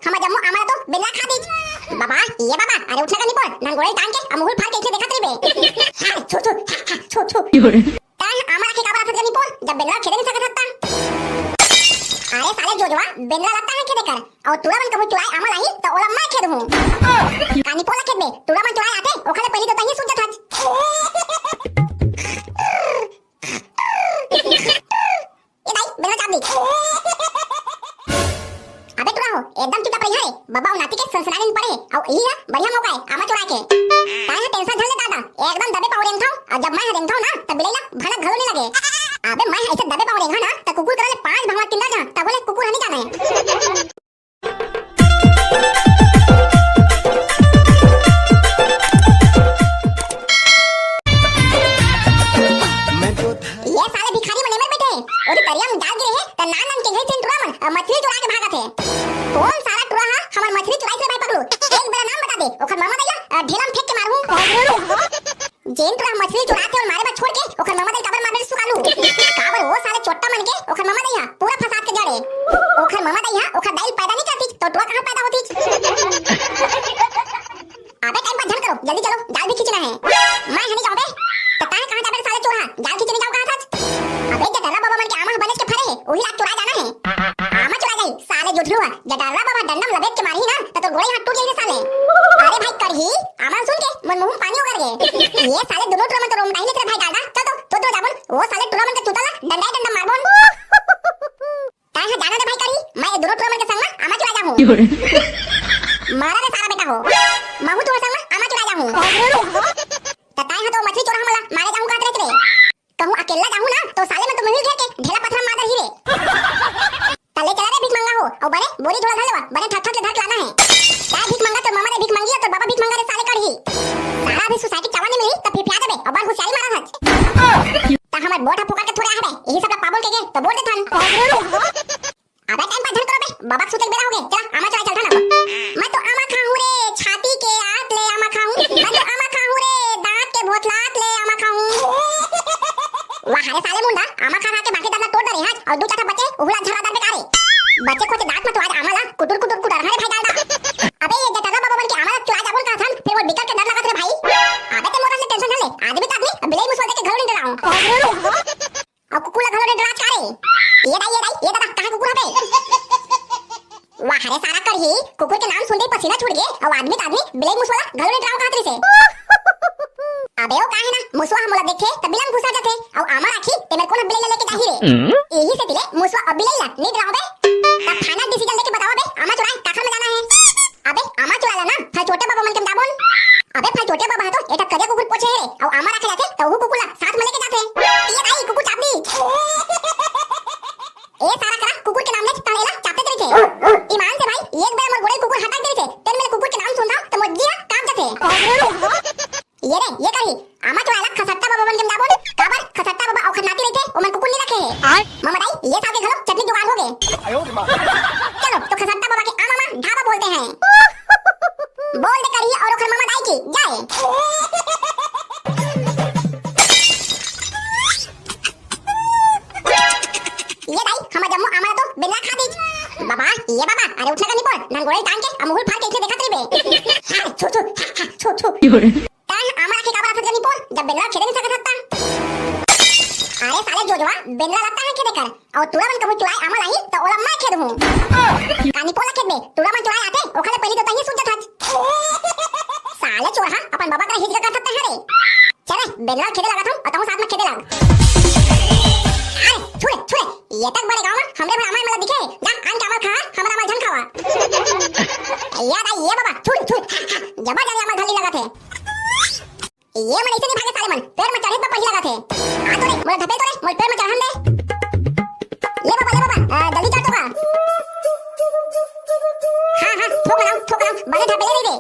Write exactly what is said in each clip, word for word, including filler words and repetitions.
हमर जम्मो आमा ला तो बेंदरा खा दीच। बाबा, ए बाबा, अरे उठ ना गा निपोर, नंगोड़े टांग के अमहुल फार के इथे देखत रहिबे। हाँ, छू, छू, हाँ, हाँ, छू, छू। तैं आमा राखे काबर आथस गा निपोर, जब बेंदरा खेदे नइ सकत हस त? अरे साले जोजवा, बेंदरा ला तैं खेदे कर, अउ टूरा मन कभू चुराए आमा लाही, त ओला मैं खेदहूँ। का निपोर ला खेदबे, टूरा मन चुराए आथे, ओखर ले पहिली तो तहीं सूत जाथस। ए दाई, बेंदरा चाप दे। अबे टूरा हो, एकदम चुपचाप रहिहा रे। बबा अउ नाती के सनसनाने नइ पड़े हे, अउ इही ह बढ़िया मौका हे, आमा चुराए के। तैं ह tension झन ले दादा, एकदम दबे पाँव रेंगथँव, अउ जब मैं ह रेंगथँव ना, त बिलई ला भनक घलो नइ लगे। अबे मैं ह अइसे दबे पाँव रेंगहूँ ना, त कुकुर करा ले पाँच भगवान किंदर जाहूँ, तभो ले कुकुर ह नइ जाने। ये साले भिखारी मन एमेर बइठे हे। ओती तरिया म जाल गिरे हे, त नान नान के घई तीन टूरा मन, अ, मछली चुरा के भागत हे। कोन सारा टूरा ह हमर मछली चुराइस रे भाई पगलू? एक बेरा नाम बता दे, ओखर ममा दाई ला, अ, ढेला म फेंक के मारहूँ। जेन टूरा मछली चुराथे ओला मारे बर छोड़ के, ओखर ममा दाई काबर मारबे रे सुकालू? काबर ओ साले चोट्टा मन के, ओखर ममा दाई ह पूरा फसाद के जड़ ए। ओखर ममा दाई ह ओखर दाई ल पैदा नइ करतिस, त टूरा कहाँ पैदा होतिस? अबे time pass झन करो, जल्दी चलो, जाल भी खींचना हे। मैं ह नइ जाँव बे। त तैं कहाँ जाबे रे साले चोरहा? जाल खींचे नइ जाँव कहत हस? अबे जटर्रा बाबा मन के आमा ह बनेच के फरे हे, उही ला चुराए जाना हे। आमा चुराए जाही, साले जोठलू ह। जटर्रा बाबा डंडा म लबेट के मारही ना, त तोर गोड़ई हाथ टूट जाही रे साले। अरे भाई करही, आमा सुन के मोर मुँह म पानी उगर गे। ये साले दूनों टूरा मन तो रोमटाही नइ रे भाई डालडा। चल तो, तो, तो जाबो न, ओ साले टूरा मन के चूता ला डंडा ए डंडा मारबो न। तैं ह जाना दे भाई करही, मैं ए दूनों टूरा मन के संग म आमा चुराए जाहूँ। मारा रे सारा बेटा हो, महूँ तुँहर संग म आमा चुराए जाहूँ। त तैं ह तो मछली चोरहा मन ला मारे जाहूँ कहत रहिस रे। कहूँ अकेल्ला जाहूँ ना, त साले मन तो मिल घेर के ढेला पथरा मार डरही रे। त ले चला रे भीख मंगा हो, अउ बने बोरी झोला धर लेवा, बने ठक ठक ले धर के लाना हे। तैं भीख मंगा, तोर ममा दाई भीख मंगी, अउ तोर बाबा भीख मंगा रे साले करही। सारा अभी society चावा नइ मिलही, त फिफिया देबे, अउ बड़ होशियारी मारत हस। त हमर वोट ह फोकट के थोड़े आए हवे, इही सब ला पाबो न कहिके, त वोट देथन। अबे time pass झन करो बे, बाबा के सुते के बेरा होगे, चला आमा चुराए चलथन अब। मैं तो आमा खाहूँ रे, छाती के आत ले आमा खाहूँ, मैं तो आमा खाहूँ रे, दाँत के भोथलात ले आमा खाहूँ। वाह रे साले मुंडा, आमा खा खा के बाकी दाँत ला तोड़ डरे हस, अउ दू चार ठा बचे, उहू ला झरा डारबे का रे। बचे खोचे दाँत म तो आज आमा ला कुटुर कुटुर कुटरहा रे भाई डालडा। अबे ये जटर्रा बाबा मन के आमा ला चुराए जाबो न कहत हन, फेर मोर बिकट के डर लागत रे भाई। अबे तैं मोर ले tension झन ले, आदमी त आदमी, बिलई मुसवा देख के घलो नइ डराँव। अउ कुकुर ला घलो नइ डरास का रे? ए दाई, ए दाई, ए दादा, कहाँ कुकुर हवे? वाह रे सारा करही, कुकुर के नाम सुनते ही पसीना छूट गे, अउ आदमी त आदमी, बिलई मुसवा ला घलो नइ डराँव कहत रहिसे। अबे ओ का हे ना, मुसवा ह मोला देखथे, त बिलई म घुसा जाथे, अउ आमा राखी, तेमेर कोन ह बिलई ला लेके जाही रे? इही सेती ले मुसवा अउ बिलई ला नइ डराँव बे। त final decision लेके बतावा बे, आमा चुराए काखर म जाना हे? अबे, आमा चुराए ला ना, फलचोटे बाबा मन के म जाबो न। अबे, फलचोटे बाबा ह तो एक ठा करिया कुकुर पोसे हे रे, अउ आमा राखे जाथे, त उहू कुकुर ला साथ म लेके जाथे। ए दाई, कुकुर चाप दी। ए सारा करा, कुकुर के नाम ले त एला चापते रहिथे। ईमान से भाई, एक बेर मोर गोड़े कुकुर हटा के रहिथे, तेन मेर कुकुर के नाम सुनथँव, त मोर जी ह काँप जाथे। ये रे, ये करही, आमा चुराए ला खसट्टा बाबा मन के म जाबो न, काबर खसट्टा बाबा ओखर नाती रहिथे, ओमन कुकुर नइ राखे हे। आय। ममा दाई, ये साल के घलो चटनी जुगाड़ होगे। चलो, त खसट्टा बाबा के आमा म ढाबा बोलते हैं। बोल दे करही अउ ओखर ममा दाई की जय। ये दाई, हमर जम्मो आमा ला तो बेंदरा खा दीच। बाबा, ए बाबा, अरे उठ ना गा निपोर, नंगोड़े टांग के अमहुल फार के इथे देखत रहिबे। हाँ, छू, छू, हाँ, हाँ, छू, छू। तैं आमा राखे काबर आथस गा निपोर, जब बेंदरा खेदे नइ सकत हस त? अरे साले जोजवा, बेंदरा ला तैं खेदे कर, अउ टूरा मन कभू चुराए आमा लाही, त ओला मैं खेदहूँ। का निपोर ला खेदबे, टूरा मन चुराए आथे, ओखर ले पहिली तो तहीं सूत जाथस। साले चोरहा, अपन बबा करा हिचका करथस तैं रे। चल रे, बेंदरा खेदे लागत हँव, अउ तहूँ साथ म खेदे लाग। अरे, छू रे, छू रे, ये तक बड़े गाँव म हमरे भर आमा मन ला दिखे, जा, आन के आमा ल खा, हमर आमा ल झन खावा। या दाई, ए बाबा, छू रे, छू रे, जबर जादा आमा ल धल्ली लागत हे। ये मन अइसे नइ भागे साले मन, पेड़ म चढ़े त पहिली लागत हे। आ तो रे, मोला धपेल तो रे, मोला पेड़ म चढ़न दे। ले बाबा, ले बाबा, अ, जल्दी चढ़ तो गा। हाँ, हाँ, थोक लगाओ, थोक लगाओ, बने धपेले नइ रे।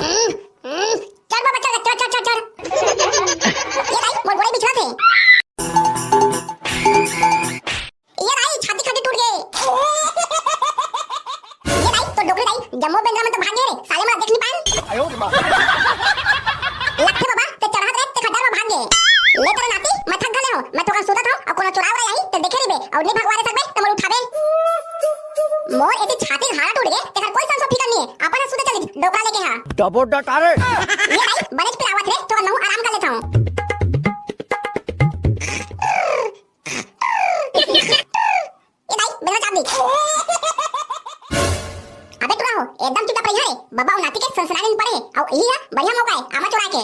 हम्म, हम्म, चढ़ बाबा, चढ़, चढ़, चढ़, चढ़, चढ़। ये दाई, मोर गोड़े बिछलत हे। ये दाई, छाती खाटी टूट गे। ये दाई, तोर डोकरी दाई, जम्मो बेंदरा मन तो भाग गे रे, साले मन देख नइ पाएन। लगथे बाबा, तैं चढ़त रहे, तेखर डर म भाग गे। ले तोर नाती, मैं थक घले हँव, मैं थोकन सूतत हँव, अउ कोनो चोरा उरा आही, त देखे रहिबे, अउ नइ भगवा रे सकबे, त मोला उठाबे। मोर एती छाती हाड़ा टूट गे, तेखर कोई संसो फिकर नहीं है। अपन ह सुते चली डोकरा लेके हा। डबो डटारे। ये दाई, बनेच पिरावत रे, तो नहु आराम कर लेथव। ये दाई, बेलना चाप दी। अबे टुरा हो, एकदम चुपचाप रही रे। बाबा अउ नाती के संस्कार दिन पड़े, अउ इही ह बढ़िया मौका है, आमा चुराए के।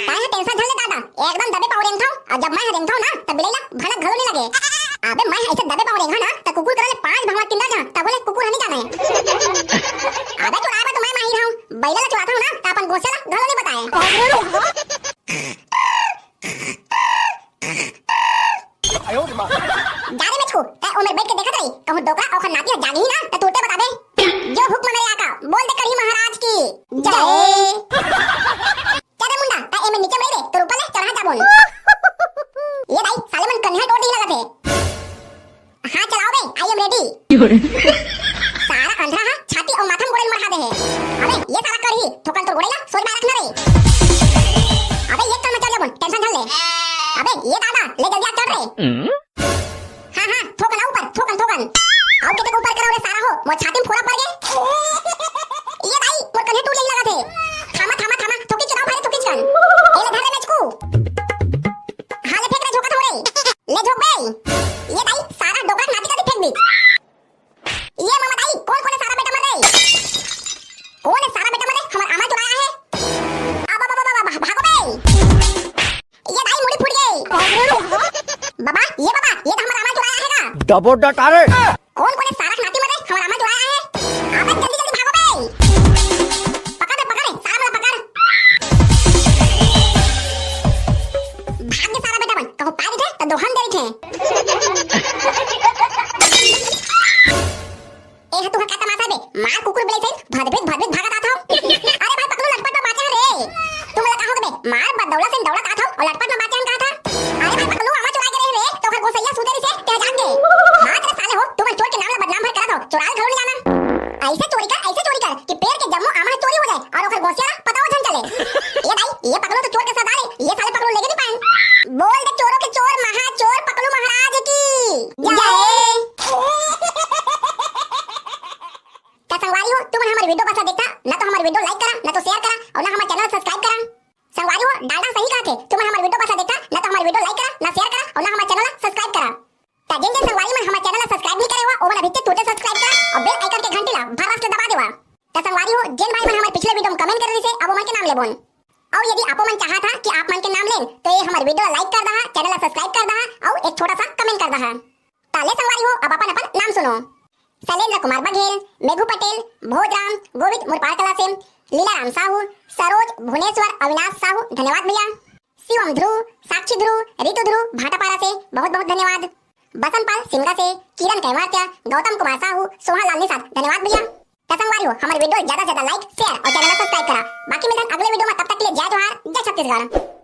ताय ह टेंशन झन ले दादा, एकदम दबे पाव रेंगथव, अउ जब मैं ह रेंगथव ना, तब बिलई ला भनक घलो नहीं लगे। अबे मैं ह ऐसे दबे पाव रेंगहा ना, त कुकुर करा ले पांच भंगवा किंदर जा, तब बोले कुकुर ह नहीं जाने। अबे चुराए बर तो मैं माहिर हूँ, बैला ला चुराथव ना, त अपन गोसिया ला घलो नहीं बताए। जा रे मेचकू, तै ओमेर बैठ के देखत रही, कहूँ डोकरा ओखर नाती ह जागही ना, त तुरते बताबे। जो हुक्म मेरे आका, बोल दे कढ़ी महाराज की जय। चल रे मुंडा, तै एमे नीचे में रही रे, तोर ऊपर ले चढ़ा जाबोन। ये दाई, साले मन कन्हा टोर दिही लगत हे। हाँ, चलाओ बे, I am ready। सारा अंधरा हा छाती अउ माथा में गोड़े मरहा दे हे। अबे, ये सारा करही, थोकन तोर गोड़े ला सोज बाय रखना रे। अबे, ये कल में चढ़ जाबोन, टेंशन झन ले। अबे, ये दादा, ले जल्दी आ चढ़ रे। हाँ, हाँ, थोकन आ ऊपर, थोकन, थोकन। अउ के ऊपर करो रे सारा हो, मोर छाती में फोरा पड़ गे। ये दाई, मोर कन्हे टूट लेही लगत हे। थामा, थामा, थामा, थोकी चुनाव भाई, थोकी चुनाव। ए ले धर रे मेचकू। हाँ, ले फेंक रे, झोंका थोड़े। ले झोंक बे। ये दाई, सारा डोकरा नाती का भी फेंक दी। ये मामा दाई, कोन कोन हे सारा बेटा मन रे? कोन हे सारा बेटा मन रे? हमर आमा चुराया है। अब, अब, अब, अब, अब, भागो बे। ये दाई, मुड़ी फूट गे। बाबा, ये बाबा, ये तो हमर आमा चुराया है ना। डबो डटारे। कोन कोन हे सारा नाती मन रे? हमर आमा चुराया है। अब जल्दी जल्दी भागो बे। पकड़ बे, पकड़ बे, सारा मन पकड़। भाग गे सारा बेटा मन, कहूँ पाए रहिथे, त दोहन दे रहिथे। ए ह तुहर का तमाशा बे? मार कुकुर बिलाई सही, भदभित भदभित भागत आत हव। अरे भाई पकलू लटपट में बाँचे हन रे। तुमन ला का होगे बे? मार बदौला से दौड़त आत हव अउ लटपट में बाँचे हन कहत हव। अरे भाई पकलू आमा चुराए के रहे रे, त ओखर गोसइया सुते रहिसे, तें जान गे। हाँ तेरे साले हो, तुमन चोर के नाम ला बदनाम भर करत हव, चुराए घलो नहीं जाना। ऐसे चोरी कर, ऐसे चोरी कर कि पेड़ के जम्मो आमा ह चोरी हो जाए अउ ओखर गोसइया ला पताओ झन चले। ए दाई, ये पकलू तो चोर के सरदार हे, ये साले पकलू लेगे नहीं पाएन। बोल दे चोरों के चोर महाचोर पकलू महाराज की जय। त संगवारी हो, तुमन हमर video बस देखथा, ना तो हमर video like करा, ना तो share करा, अउ ना हमर channel subscribe करा। संगवारी हो, डालडा सही कहत हे, तुमन हमर video बस देखथा, ना तो हमर video like करा, ना share करा, अउ ना हमर channel subscribe करा। त जेन जेन संगवारी मन हमर channel subscribe नहीं करे हुआ, ओमन अभी के तुरते subscribe करा, अउ bell icon के घंटी ला भरास ले दबा देवा। त संगवारी हो, जेन भाई मन हमर पिछले video में comment करे रहिसे, अब ओमन के नाम लेबोन। अउ यदि आपो मन चाहत हा कि आप मन के नाम लेन, तो ये हमर video ला like कर दहा, channel ला subscribe कर दहा, अउ एक छोटा सा comment कर दहा। त ले संगवारी हो, अब अपन अपन नाम सुनो। शैलेंद्र कुमार बघेल, मेघू पटेल, भोजराम, गोविंद मुरपाल कला से, लीला राम साहू, सरोज, भुवनेश्वर, अविनाश साहू, धन्यवाद भैया। शिवम ध्रुव, साक्षी ध्रुव, रितु ध्रुव, भाटापारा से बहुत बहुत धन्यवाद। बसंत पाल सिमगा से, किरण कैमारत्या, गौतम कुमार साहू, सोहा लाल निषाद, धन्यवाद भैया। त संगवारी हो, हमर video ज्यादा से ज्यादा like, share अउ channel ला subscribe करा। बाकी मिलथन अगले video में, तब तक के लिए जय जोहार, जय छत्तीसगढ़।